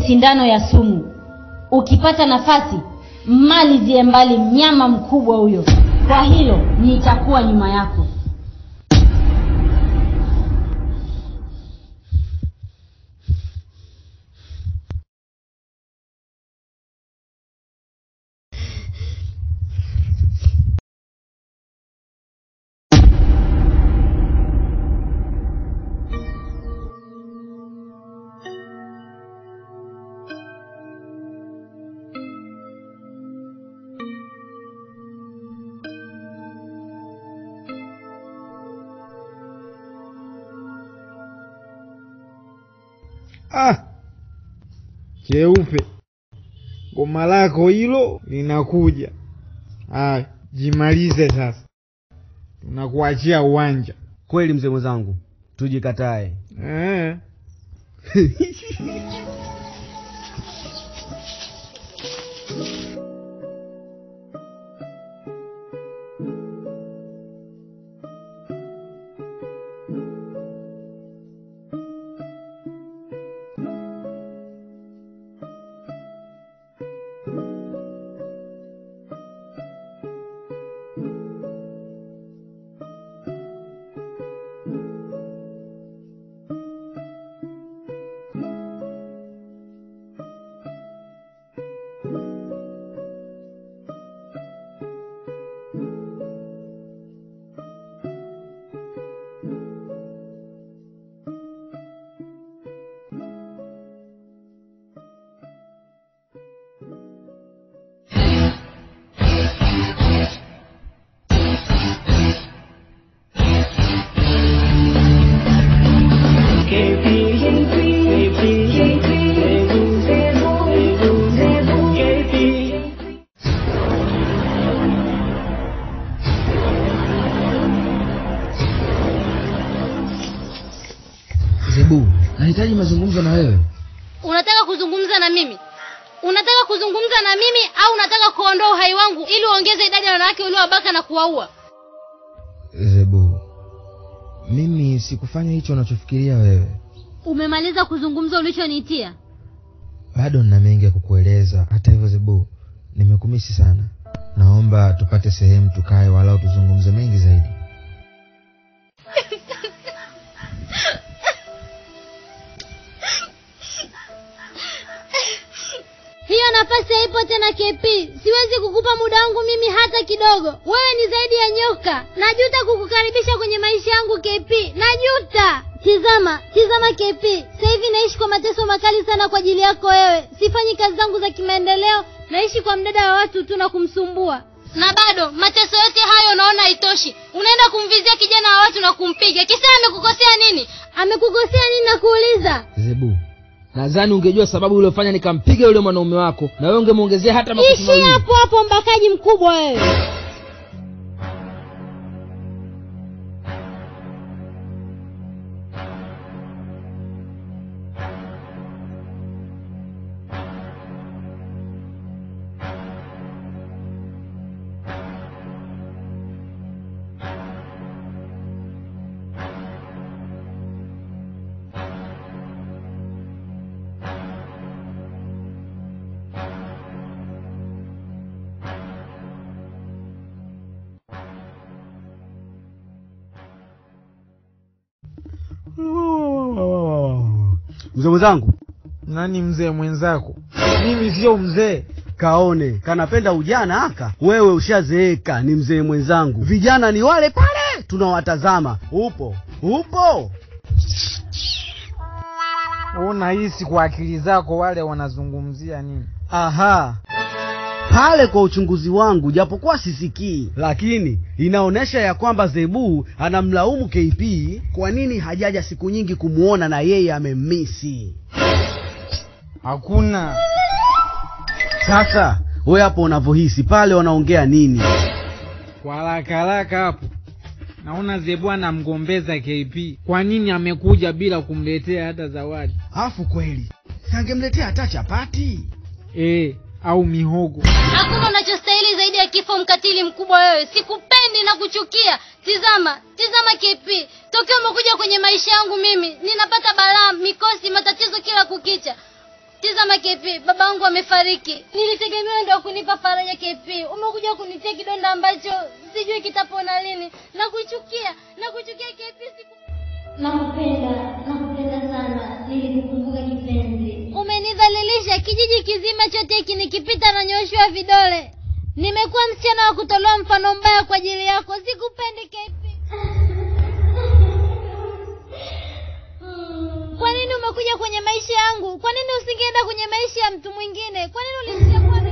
sindano ya sumu. Ukipata nafasi, malizie mbali mnyama mkubwa huyo. Kwa hilo nitakuwa nyuma yako. Ah, cheupe, goma lako hilo linakuja. Ah, jimalize sasa, tunakuachia uwanja. Kweli mzee mwenzangu, tujikatae. Eh. Zebu, nahitaji mazungumzo na wewe. Unataka kuzungumza na mimi? Unataka kuzungumza na mimi au unataka kuondoa uhai wangu ili uongeze idadi ya wanawake uliowabaka na kuwaua? Zebu, mimi sikufanya hicho unachofikiria wewe. Umemaliza kuzungumza ulichoniitia? Bado nina mengi ya kukueleza. Hata hivyo Zebu, nimekumisi sana. Naomba tupate sehemu tukae walau tuzungumze mengi zaidi. Hiyo nafasi haipo tena KP. Siwezi kukupa muda wangu mimi hata kidogo. Wewe ni zaidi ya nyoka. Najuta kukukaribisha kwenye maisha yangu KP. Najuta. Tizama, tizama KP. Sasa hivi naishi kwa mateso makali sana kwa ajili yako wewe. Sifanyi kazi zangu za kimaendeleo, naishi kwa mdada wa watu tu na kumsumbua. Na bado mateso yote hayo unaona haitoshi. Unaenda kumvizia kijana wa watu na kumpiga. Kisa amekukosea nini? Amekukosea nini na kuuliza? Zebu, nadhani ungejua sababu uliyofanya nikampiga yule mwanaume wako, na wewe ungemuongezea hata makofi mawili. Ishi hapo hapo mbakaji mkubwa wewe. Mzee mwenzangu. Nani mzee mwenzako? Mimi sio mzee. Kaone kanapenda ujana aka. Wewe ushazeeka, ni mzee mwenzangu. Vijana ni wale pale tunawatazama. Upo? Upo? Unahisi kwa akili zako wale wanazungumzia nini? Aha. Pale kwa uchunguzi wangu, japokuwa sisikii, lakini inaonesha ya kwamba Zebu anamlaumu KP kwa nini hajaja siku nyingi kumuona na yeye amemisi. Hakuna. Sasa wewe hapo unavohisi pale wanaongea nini? Kwa haraka haraka hapo naona Zebu anamgombeza KP. Kwa nini amekuja bila kumletea hata zawadi? Afu kweli sangemletea hata chapati au mihogo. Hakuna unachostahili zaidi ya kifo, mkatili mkubwa wewe. Sikupendi na kuchukia. Tizama, tizama KP. Tokeo umekuja kwenye maisha yangu mimi ninapata balaa, mikosi, matatizo kila kukicha. Tizama KP, babangu amefariki. Nilitegemea ndio kunipa faraja KP. Umekuja kunitia kidonda ambacho sijui kitapona lini. Nakuchukia, nakuchukia KP siku. Nakupenda, nakupenda sana. Nilikukumbuka kipenzi. Umenidhalilisha kijiji kizima chote hiki nikipita na nyoshwa vidole. Nimekuwa msichana wa kutolewa mfano mbaya kwa ajili yako. Sikupendi KP. Kwa nini umekuja kwenye maisha yangu? Kwa nini usingeenda kwenye maisha ya mtu mwingine? Kwa nini ulinichagua?